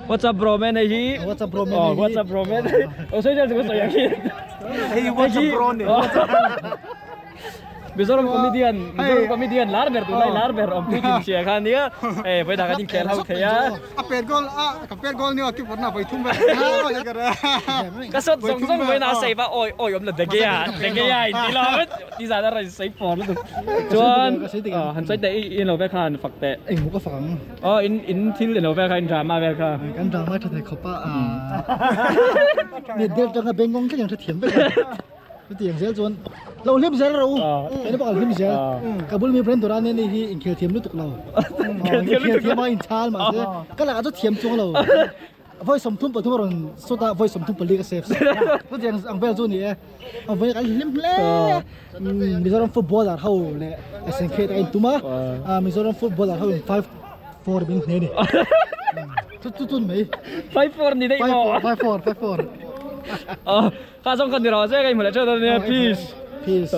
What's up bro man hei hi What's up bro man hei hi What's up bro man Aw sawi zel chu ka sawi ang hi Hei what's up bro ni Mizoram comedian Mizoram comedian lar ber tunlai lar ber awm pui tin hria kha ania hei vawiin ah kan inkhel ho thei a A pet goal a ka pet goal nia keyboard na vawi thum vel Ka sawt zawng zawng vawiin ah a save a awi awi awm la de gea de gea in ti lo ti zan a rawn sawi pawr lutuk chuan han sawi teh i in lo vek kha han fak teh Engmaw ka fak ang Aw in in thil ilo vel kha in drama vel kha. Kan drama tha thei khawp a Net der tanga bengkawng thleng tha thiam vek a. Chutiang zel chuan lo hlim zel ro. Kei pawh ka hlim zel. Ka bul mi friend tura nen hi inkhel thiam lutuk lo. Inkhel thiam a inchhal mahse ka lakah chu thiam chuang lo. Vawi 33 a rawn sawt a, vawi 34 ka save sak. Chutiang ang vel chu a ni e. A vawi kan hlim hle a. Mizoram footballer ho leh SNK te a intum a. Mizoram footballer ho in 5-4 min hne a ni. Chu chu chu ni mai. 5-4 ni daih maw? 5-4, 5-4. Kha zawng kha ni rawh se ka inhmu leh teuh dawn ania. Peace. Peace.